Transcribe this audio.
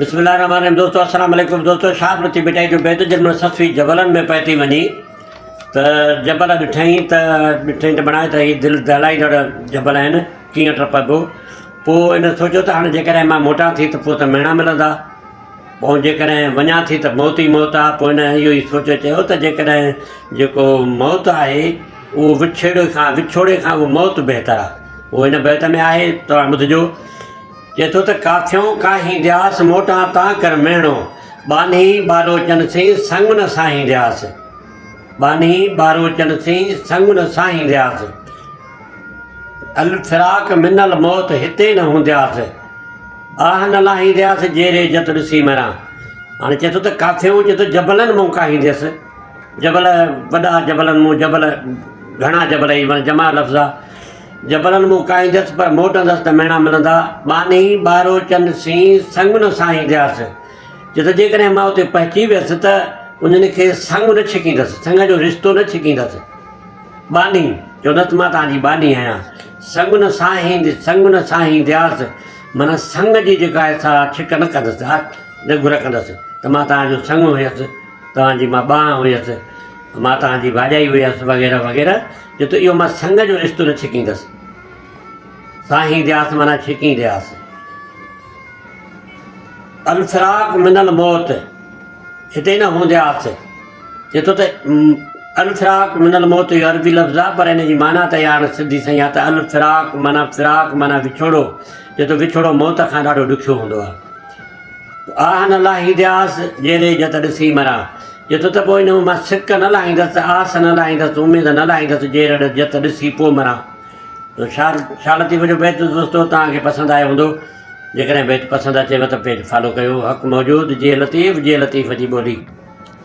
بسم الله الرحمن الرحيم دوستو السلام عليڪم دوستو شاهه لطيف ڀٽائي جو بيت جنهن مهل سسئي جبلن ۾ پهتي وڃي ته جبل ڏٺائين ته ڏٺائين ته بڻائي ته هي دل دهلائيندڙ جبل آهن ڪيئن ٽپبو پوء ان سوچيو ته هاڻي جيڪڏهن مان موٽان ٿي ته پوء ته مهڻا ملندا پوء جيڪڏهن وڃان ٿي ته موت ئي موت آهي پوء هن اهو ئي سوچي چيو ته جيڪڏهن جيڪو موت آهي اهو وڇوڙي کان وڇوڙي کان اهو موت بهتر آهي اهو هن بيت ۾ آهي توهان ٻڌجو چئي ٿو ته ڪاٿيون ڪاهيندياس، موٽان تان ڪر مهڻو، ٻانهي ٻاروچن سين سڱ نه ساهيندياس. ٻانهي ٻاروچن سين سڱ نه ساهيندياس. الفراق من الموت هتي نه هوندياس. آهه نه لاهيندياس جيري جت ڏسي مران. هاڻي چئي ٿو ته ڪاٿيون چئي ٿو جبلن مون ڪاهينديس. جبل وڏا جبلن مون جبل گهڻا جبل هي معنيٰ جمع لفظ آ. جبلن مون ڪاهيندس پر موٽندس ته مهڻا ملندا. ٻانهي ٻاروچن سين سڱ نه ساهيندياس. چي ته جيڪڏهن مان اتي پهچي ويس ته انهن کي سڱ نه ڇڪيندس، سڱ جو رشتو نه ڇڪيندس. ٻانهي، چوندس ته مان توهان جي ٻانهي آهيان. سڱ نه ساهيند، سڱ نه ساهيندياس معنيٰ سڱ جي جيڪا آهي سا ڇڪ نه ڪندس، نه گهر ڪندس ته مان توهان جو سڱ هيس، توهان جي مان ٻانهن هيس. مان توهان جي ڀاڄائي هيس وغيره وغيره جو ته اهو مان سڱ جو رشتو نه ڇڪيندس. ساهيندياس معنيٰ ڇڪيندياس. الفراق من الموت هتي نه هوندياس. چئي ٿو ته الفراق من الموت اهو عربي لفظ آهي پر ان جي معنيٰ ته اها هاڻي سڌي سائين آهي ته الفراق معنيٰ فراق معنيٰ وڇوڙو. چئي ٿو وڇوڙو موت کان ڏاڍو ڏکيو هوندو آهي. آهه نه لاهيندياس جيري جت ڏسي مران. جت ته پوء ان مان سڪ نه لاهيندس، آس نه لاهيندس، اميد نه لاهيندس، جي رڙ جت ڏسي پوء مران. تو شاهه لطيف جو بيت دوستو توهان کي پسند آيو هوندو. جيڪڏهن بيت پسند اچيو ته پيج فالو ڪيو. حق موجود جي لطيف جي لطيف جي ٻولي.